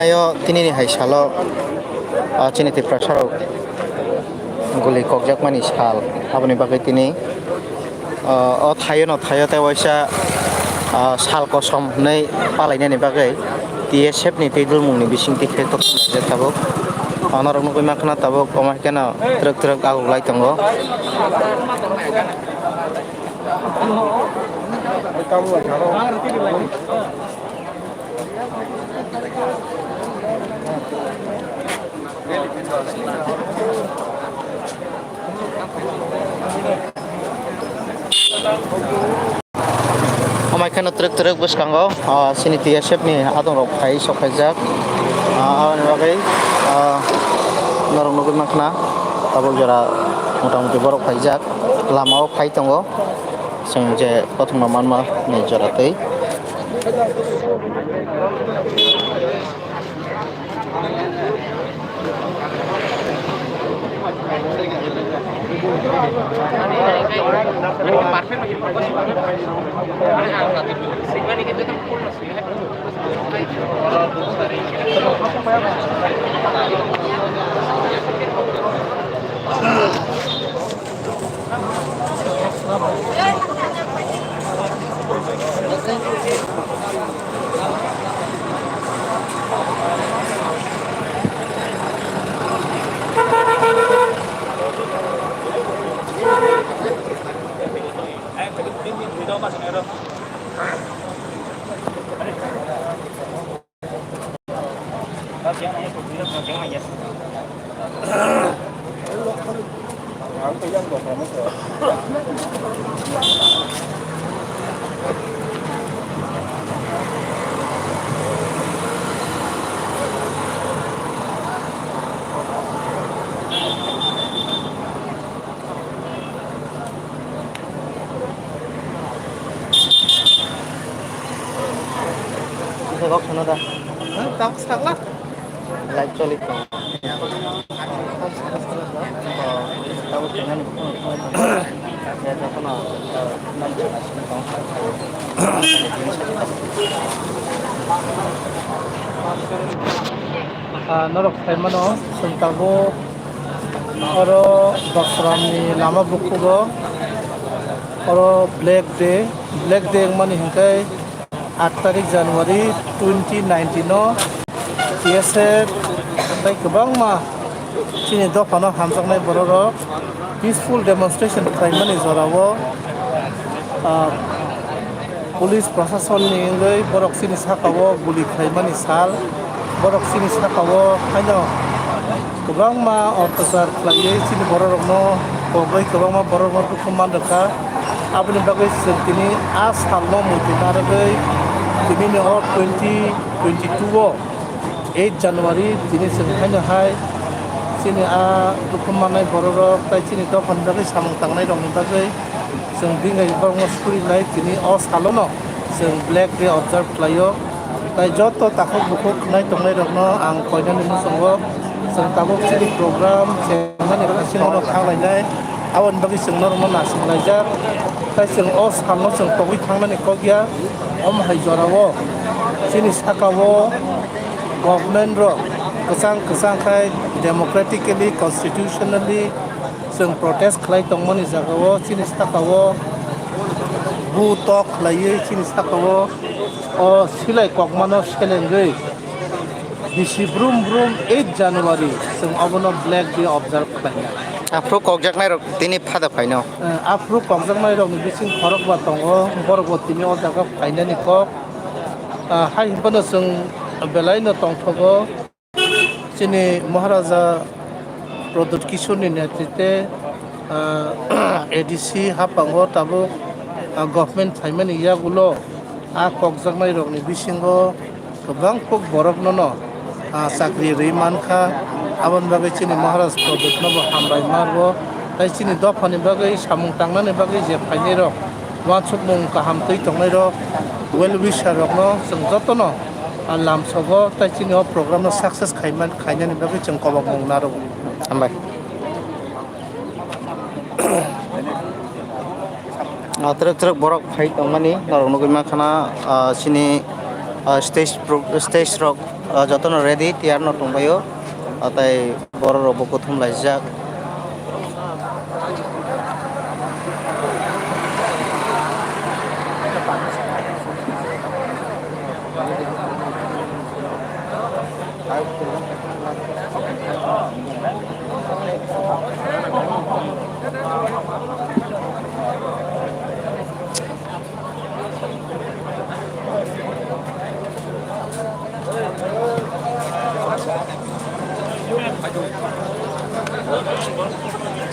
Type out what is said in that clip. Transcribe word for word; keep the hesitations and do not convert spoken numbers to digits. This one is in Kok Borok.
Ayo tinini hai salo, ah, chini Tiprasarok guli kokjakmani sal, aboni bagwi tini, ah, o thaio no thaio tei waisa, ah, sal kosom hwnwi palainani bagwi T S F ni tei dulmungni bisingtwi khe kothom laijak tabuk. Ah, norok nugwi mankha na tabuk omo hai kheno twrwk twrwk aguglai tongo. Amai kheno twrwk twrwk bwskango, ah, chini T S F ni adongrok phai sok khaijak. Ah, aboni bagwi, ah, norok nugwi mankha na tabuk jora motamuti borok phaijak, lama o phai tongo. Chwng je kothoma manma ni jora twi. Kok sana da. Hah? Kok sana? Live choli tongo. Ah, norok sai mano, chwng tabuk oro Dosramni lama bukugo oro Black Day, Black Day wngmani hinkhe aat tarik January twenty nineteen o T S F tei kwbangma chini dophano hamjaknai bororok peaceful demonstration khlaimani jorao, ah, police prasasonni wngwi borok chini sakao guli khlaimani sal, borok chini sakao haino kwbangma orthochar khlaiwi chini bororokno pogwi kwbangma bororokno dukhu man rwkha. Aboni bagwi chwng tini a salno muitu narwgwi tinini o twenty twenty-two o eight January tini chwng haino hai chini a dukhu mannai bororok tai chini dophani bagwi samung tangnairokni bagwi chwng bini borokno suri lai tini o salono chwng Black Day observe khlaio. Tai joto takhuk bukhuk khwnai tongnairokno ang koinani muchungo chwng tabuk chini program chengmani bagwi chwngno thang lainai. Aboni bagwi chwng norokno naising laijak. Tai chwng o salno chwng togwi thangnani kok ya. Omo hai jorao chini sakao government rok kwchang kwchang khai democratically, constitutionally chwng protest khlai tongmani jagao chini sakao bu tok khlaiwi chini sakao o silai kokmano selengwi bisi brum brum eight January chwng obono Black Day observe khlainai. Aphuru kokjaknairok tini phada phaino. Eh, aphuru kokjaknairokni bising khorokba tongo, borokbo tini o jaga phainani kok. Ah, hai hwnphano chwng belaino tongthogo. Chini Maharaja Pradyut Kishoreni netritwe, ah, A D C haphango tabuk, ah, government phaimani yagulo a kokjaknairokni bisingo kwbang kuk borokno no, ah, chakri rwi mankha. Aboni bagwi chini Maharaj Pradyutnobo hambai marwo. Tai chini dophani bagwi samung tangnani bagwi je phainairok uansukmung kaham twi tongnairok, well wisher rokno chwng jotono, ah, lamsogo tai chini o program no success khaiman-, khainani bagwi chwng kobokmung narwgo. Hambai. Ah, twrwk twrwk borok phai tongmani norok nugwi mankha na, ah, chini, ah, stage pro-, stage rok Ah, jotono ready, tiyar no tongbaio. Ah, tai borok rok bo kuthum laijak.